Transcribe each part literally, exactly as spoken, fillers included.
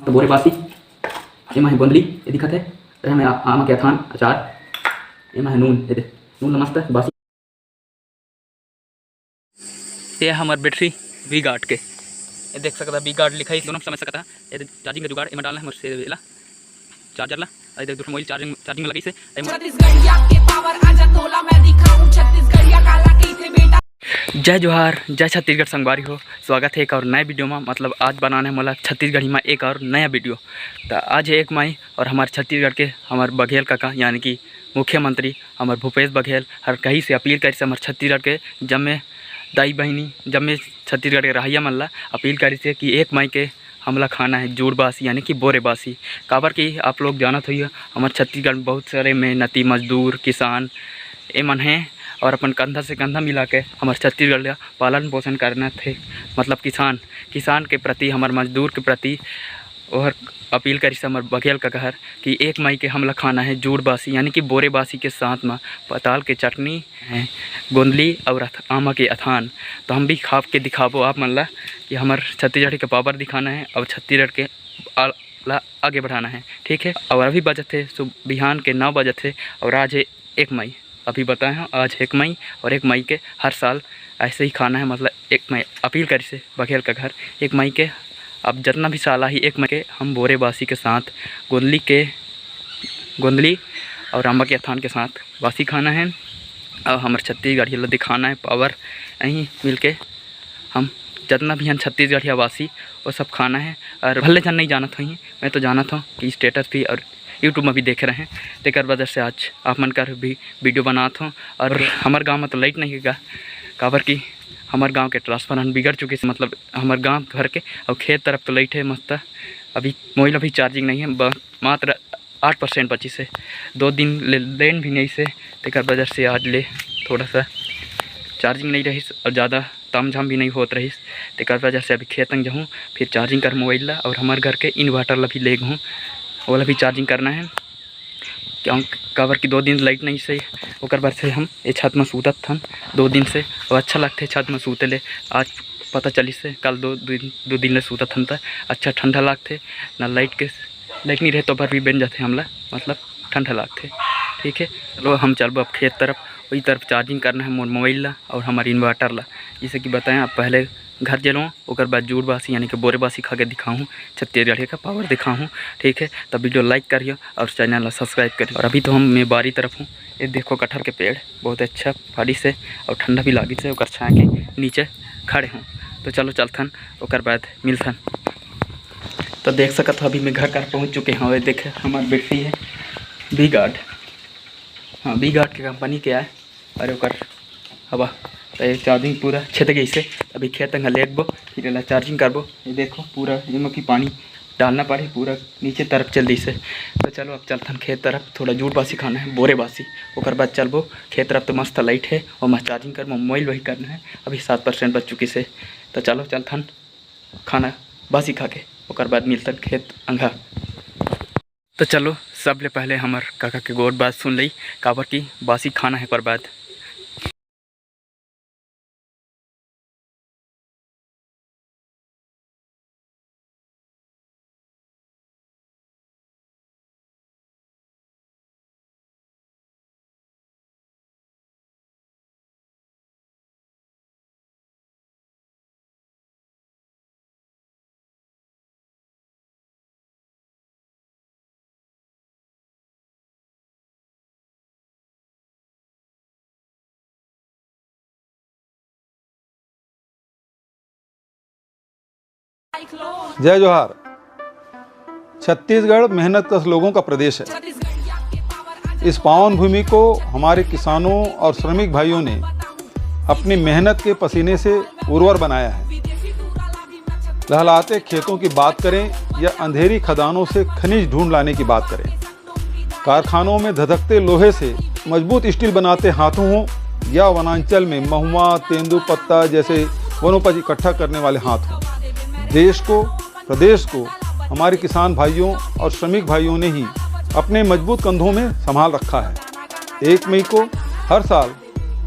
तो बोरे बासी, एमा हे गोंदली, ये दिखत हे, एमा हे आमा के अथान, अचार, एमा हे नून, ये दे, नून ल मस्त बासी। ये हमर बैटरी वी गार्ड के, ये देख सकता, वी गार्ड लिखा है, दोनों समझ सकता। ये दे charging का जुगाड़, एमा डालना है मोर से, एला, charger ला, ये देख, दूसरा मोबाइल charging, charging में लगी से, एमा छत्तीसगढ़िया के पावर आजा तोला मैं दिखाऊं, छत्तीसगढ़िया काला कहिथे बेटा। जय जोहार, जय छत्तीसगढ़ संगवारी हो, स्वागत है एक और नए वीडियो में। मतलब आज बनाना है मोला छत्तीसगढ़ी में एक और नया वीडियो। तो आज है एक मई और हमारे छत्तीसगढ़ के हमारे बघेल काका यानी कि मुख्यमंत्री हमारे भूपेश बघेल हर कही से अपील करिस हमारे छत्तीसगढ़ के जम्मे दाई बहिनी, जम्मे छत्तीसगढ़ के रहइया मन ला अपील करिस है कि एक मई के हमला खाना है जूड़ बासी यानी कि बोरे बासी। काबर कि आप लोग जानत होइए हमारे छत्तीसगढ़ में बहुत सारे मेहनती मजदूर किसान ए मन हैं और अपन कंधा से कंधा मिला के हमारे छत्तीसगढ़ ला पालन पोषण करना थे। मतलब किसान, किसान के प्रति, हमारे मजदूर के प्रति ओहर अपील करिस हमर बघेल काका हर कि एक मई के हमला खाना है जूड़ बासी यानी कि बोरे बासी के साथ में पताल के चटनी है, गोंदली और अथ-, आमा के अथान। तो हम भी खा के दिखाबो आप मन ला कि हमर छत्तीसगढ़ के पावर दिखाना है और छत्तीसगढ़ के आ-, ला आगे बढ़ाना है, ठीक है। और अभी बजत है सुबह बिहान के नौ बजत है और आज है एक मई। अभी बताए हैं आज एक मई और एक मई के हर साल ऐसे ही खाना है। मतलब एक मई अपील करिस हे बघेल काका हर एक मई के, अब जितना भी साल आही एक मई के हम बोरे बासी के साथ गोंदली के, गोंदली और आमा के अथान के साथ बासी खाना है और हमर छत्तीसगढ़ी ला दिखाना है पावर। यहीं मिलके हम जितना भी हैं छत्तीसगढ़िया बासी वो सब खाना है। और भले जन नहीं जानत होही, मैं तो जानत हूँ कि status भी और YouTube में भी देखे रहे, तेकर वजह से आज आप मन कर भी वीडियो बनात हूँ। और हमार गांव में तो लाइट नहीं हेगा, काबर कि हमार गांव के ट्रांसफार्मर बिगड़ चुके से, मतलब हमार गांव घर के और खेत तरफ तो लाइट है मस्त। अभी मोबाइल अभी चार्जिंग नहीं है, ब-, मात्र आठ परसेंट बचिस हे। दो दिन ले लेन भी नइ से, तेकर वजह से आज ले थोड़ा सा चार्जिंग नइ रहिस और ज़्यादा तामझाम भी नइ होत रहिस। तेकर वजह से अभी खेत अंग जाहूँ, फिर चार्जिंग कर मोबाइल ला और हमर घर के इन्वर्टर ला भी लेगहूँ, ओला भी चार्जिंग करना है। क्यों, काबर कि दो दिन लाइट नइ से, ओकर बर से हम ए छत म सूतत हन दो दिन से। अब अच्छा लगथे छत म सूते ले। आज पता चलिस हे, कल दो दिन, दो दिन ले सूतत हन त अच्छा ठंडा लगथे, ना लाइट के, लाइट नइ रहे तो भर भी बन जाथे हमला, मतलब ठंडा लगथे। ठीक है, चलो हम चलबो अब खेत तरफ, वही तरफ चार्जिंग करना है मोर मोबाइल ला और हमार इन्वर्टर ला। जैसे कि बताएं, आप पहले घर चलो, ओकर बाद जूड़ बासी यानी कि बोरे बासी खा के दिखाहूँ, छत्तीसगढ़ी का पावर दिखाहूँ। ठीक है, तब वीडियो लाइक करियो और चैनल ला सब्सक्राइब करियो। और अभी तो हम मैं बारी तरफ हूँ, ये देखो कटहर के पेड़ बहुत अच्छा फरिस हे और ठंडा भी लागिस हे, ओकर छाया के नीचे खड़े हूँ। तो चलो चलथन, ओकर बाद मिलथन। तो देख सकत हो, अभी मैं घर कर पहुँच चुके हूँ। ये देखे हमार बैटरी है वी गार्ड, हाँ, वी गार्ड के कंपनी के आए। अरे ओकर हवा, तो ये चार्जिंग पूरा छेत गइस हे। अभी खेत अंग लेगबो, फिर एला चार्जिंग करबो। ये देखो पूरा एमा की पानी डालना पड़े, पूरा नीचे तरफ चल दिस हे। तो चलो अब चलथन खेत तरफ, थोड़ा जूड़ बासी खाना है, बोरे बासी। ओकर बाद चलबो खेत तरफ। तो मस्त लाइट है और मस्त चार्जिंग करबो, मोबाइल वही करना है, अभी सात परसेंट बच चुकिस हे। तो चलो चलथन खाना बासी खा के, ओकर बाद मिलथन खेत अंग। तो चलो, सबले पहले हमर काका के गोठ बात सुन लई, काबर कि बासी खाना है ओकर बाद। जय जोहार। छत्तीसगढ़ मेहनत कश लोगों का प्रदेश है। इस पावन भूमि को हमारे किसानों और श्रमिक भाइयों ने अपनी मेहनत के पसीने से उर्वर बनाया है। लहलहाते खेतों की बात करें या अंधेरी खदानों से खनिज ढूंढ लाने की बात करें, कारखानों में धधकते लोहे से मजबूत स्टील बनाते हाथों हों या वनांचल में महुआ, तेंदू पत्ता जैसे वनोपज इकट्ठा करने वाले हाथ हों, देश को, प्रदेश को हमारे किसान भाइयों और श्रमिक भाइयों ने ही अपने मजबूत कंधों में संभाल रखा है। एक मई को हर साल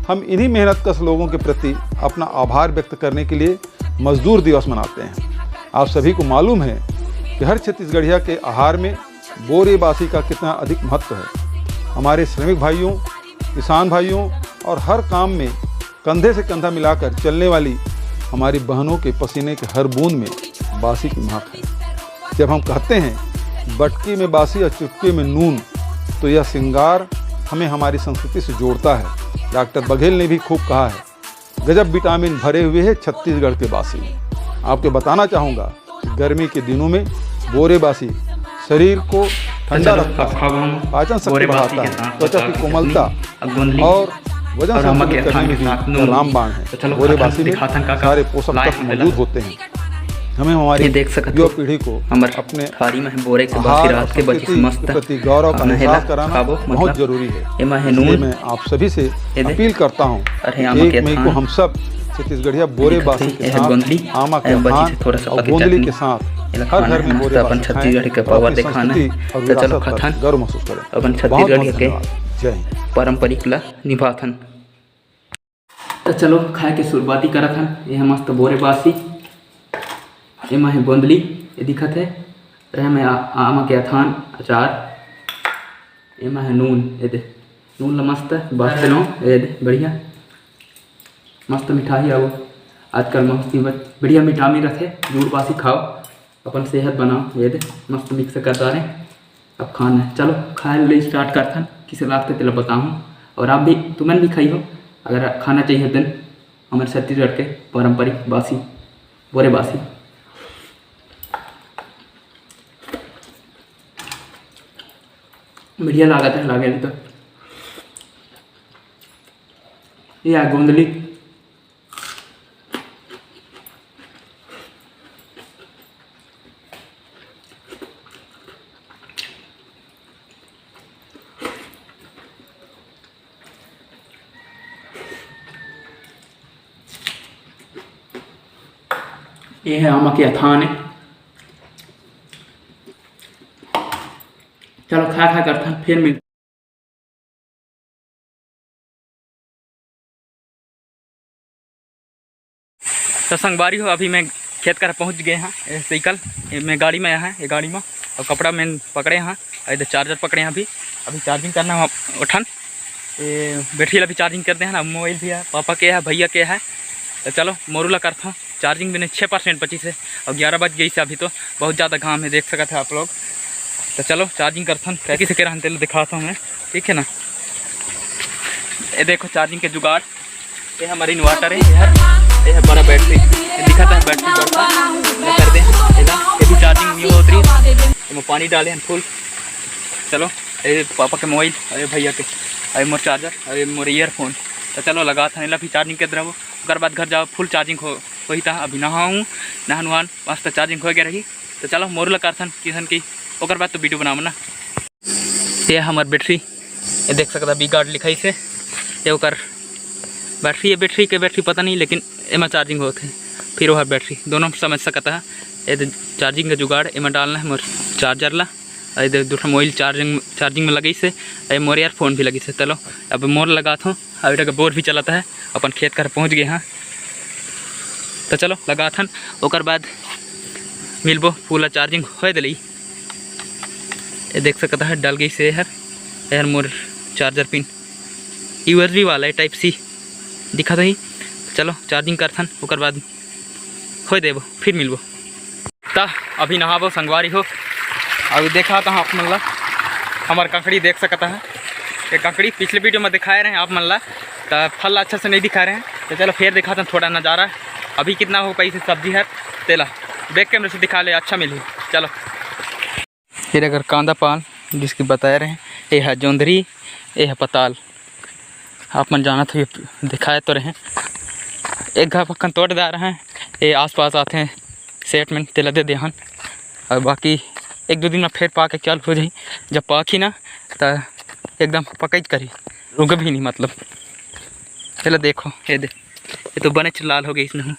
हम इन्हीं मेहनतकश लोगों के प्रति अपना आभार व्यक्त करने के लिए मजदूर दिवस मनाते हैं। आप सभी को मालूम है कि हर छत्तीसगढ़िया के आहार में बोरे बासी का कितना अधिक महत्व है। हमारे श्रमिक भाइयों, किसान भाइयों और हर काम में कंधे से कंधा मिलाकर चलने वाली हमारी बहनों के पसीने के हर बूंद में बासी की महक है। जब हम कहते हैं, "बटकी में बासी और चुटकी में नून," तो यह श्रृंगार हमें हमारी संस्कृति से जोड़ता है। डॉक्टर बघेल ने भी खूब कहा है, "गजब विटामिन भरे हुए है छत्तीसगढ़ के बासी में।" आपको बताना चाहूँगा कि गर्मी के दिनों में बोरे बासी शरीर को ठंडा रखता है, पाचन शक्ति बढ़ाता है, त्वचा की कोमलता और वजन संतुलित करने में भी रामबाण है। बोरे बासी में सारे पोषक तत्व मौजूद होते हैं। हमें हमारी युवा पीढ़ी को अपने आहार और संस्कृति के प्रति गौरव का एहसास कराना बहुत जरूरी है। इसलिए मैं आप सभी से अपील करता हूँ कि एक मई को हम सब छत्तीसगढ़िया बोरे बासी के साथ आमा के अथान और गोंदली के साथ हर घर में बोरे बासी खाएं और अपनी संस्कृति और विरासत पर गर्व महसूस करें। बहुत बहुत धन्यवाद। जय हिंद। त चलो, खाए के शुरुआती करत हन। ये मस्त बोरे बासी, एमा हे गोंदली, ये दिखत हे। अरे, एमा आमा के अथान अचार, एमा हे नून, ये दे नून ला मस्त बास देनो, ये दे बढ़िया मस्त मिठाई आवो। आजकल मस्त बढ़िया विटामिन रथे, जूड़ बासी खाओ, अपन सेहत बनाओ। ये दे मस्त मिक्स कर डारे। अब खाना है, चलो खाए ले स्टार्ट करथन, किसे लागथे तेला बताहूँ। और आप भी, तुमन भी खाई हो, अगर खाना चाहिए दिन हमारे छत्तीसगढ़ के पारंपरिक बासी, बोरे बासी बढ़िया लागत है, लागे तो या गोंदली। ये है आमा के अथान है। चलो खा खा करथन, फिर मिल तो संगवारी हो, अभी मैं खेत कर पहुंच गए हैं। ये साइकिल, ये मैं गाड़ी में आया है, ये गाड़ी में, और कपड़ा मैं पकड़े हैं, और इधर चार्जर पकड़े हैं। अभी अभी चार्जिंग करना है उठन। ये बैटरी ला भी चार्जिंग कर दे हैं ना, मोबाइल भी है, पापा के है, भैया के है। तो चलो मोरू ला करता हूँ, चार्जिंग भी नहीं, छः परसेंट बची से, और ग्यारह बज गई से अभी तो। बहुत ज़्यादा घाम है, देख सकते हैं आप लोग। तो चलो चार्जिंग करता हूँ, कैसे के रहन तेल दिखाता हूँ मैं, ठीक है ना। ये देखो चार्जिंग के जुगाड़, ये हमारी इन्वर्टर है, ये है, ये है बड़ा बैटरी, ये दिखाता है बैटरी बढ़ता, ये कर दे, ये ना, ये भी चार्जिंग नहीं होत रही, ये में पानी डाले हैं फुल। चलो, ये पापा के मोबाइल, अरे भैया के, अरे मोर चार्जर, अरे मोर ईयरफोन। तो चलो लगा था, इला भी चार्जिंग के रहो, ओकर बाद घर जाओ, फुल चार्जिंग हो, वही था। अभी नहाऊँ, नहान वहान मस्त चार्जिंग हो गया रही। तो चलो मोरू ला करथन किसन की, ओकर बाद तो वीडियो बनाबो ना। ये हमर बैटरी, ये देख सकता बी गार्ड लिखाइस हे, ये ओकर बैटरी, ये बैटरी के बैटरी पता नहीं, लेकिन एमा चार्जिंग होत हे, फिर ओहर बैटरी, दोनों समझ सकता है। ये दे चार्जिंग का जुगाड़, एमा डालना है मोर चार्जर ला। ये दे दूसरा मोबाइल चार्जिंग, चार्जिंग में लगिस हे, ये मोर ईयरफोन भी लगिस हे। चलो अब मोर लगात हूँ, अब एटा बोर भी चलता है, अपन खेत कर पहुँच गए हाँ। तो चलो लगाथन, ओकर बाद मिलबो, पूरा चार्जिंग होए देली। ये देख सकता है, डल गई से हर, हर मोर चार्जर पिन यूएसबी वाला है, टाइप सी दिखा दही। चलो चार्जिंग करथन, ओकर बाद होए देबो, फिर मिलबो। ता अभी नहाबो संगवारी हो। अभी देखा था आप मन ला, हमर ककड़ी देख सकता है, ये ककड़ी पिछले वीडियो में दिखाए रहे आप मन ला, त फल अच्छा से नहीं दिखा रहे हैं। तो चलो फिर दिखाते हैं थोड़ा नज़ारा, अभी कितना हो पाई से सब्जी है, तेला बैक कैमरे से दिखा ले, अच्छा मिली। चलो, फिर अगर कांदा पान जिसकी बताए रहे, ये है जोंधरी, ये है पताल, आप मन जानत हो, दिखाए तो रहे, एक घा पक्कन तोड़ दे रहे हैं, ये आसपास आते हैं सेट में, तेला दे दे हन। और बाकी एक दो दिन में फिर पाके चालू हो जाही। जब पाकी ना, त एकदम पकई करी, रुक भी नहीं, मतलब। चलो देखो, ये दे, ये तो बनेच लाल हो गई इसने हूँ।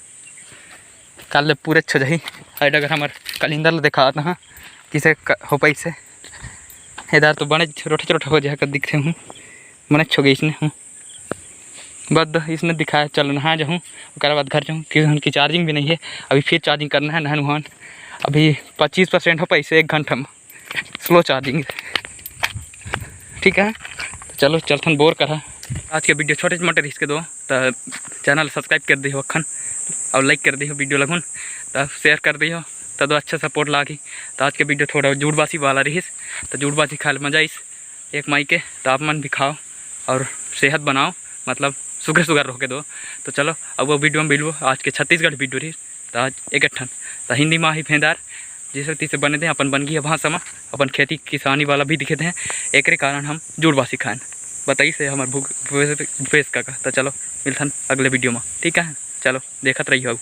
काल ले पूरे हो जाही। अरे अगर हमर कलिंदर ल दिखात हाँ, किसे क-, हो पाइसे। इधर तो बने रोटे रोटे हो जाए, दिखते हूँ, बने हो गई इसने हूँ। बस द-, इसने दिखाया, चलो नहा जाऊँ, ओकर बाद घर जाऊँ, क्योंकि उनकी चार्जिंग भी नहीं है। अभी फिर चार्जिंग करना है, नहन वहन, अभी पच्चीस परसेंट हो पैसे एक घंटा में, स्लो चार्जिंग। ठीक है, तो चलो चलथन बोर करा। आज के वीडियो छोटे मोटे रिहिस के दो, तो चैनल सब्सक्राइब कर दिहो अखन, और लाइक कर दिहो वीडियो लगुन, तो शेयर कर दिहो, तो दो अच्छा सपोर्ट लागी। तो आज के वीडियो थोड़ा जूड़बासी वाला रिहिस, तो जूड़बासी खाए ले मजा आइस। एक मई के, तो आप मन भी खाओ और सेहत बनाओ, मतलब सुग्घर सुग्घर रहो के दो। तो चलो, अब वो वीडियो में मिलबो, आज के छत्तीसगढ़ वीडियो रही, तो आज एक ठन, तो हिंदी में ही फेंदार, जैसे तैसे बने दे, अपन बनगी भाषा में, अपन खेती किसानी वाला भी दिखे दे, एकरे कारण हम जूड़बासी खाएन। बताइस हे हमर भू-, भूपेश, भूपेश काका। तो चलो, मिलथन अगले वीडियो में, ठीक है? चलो, देखत रहियो।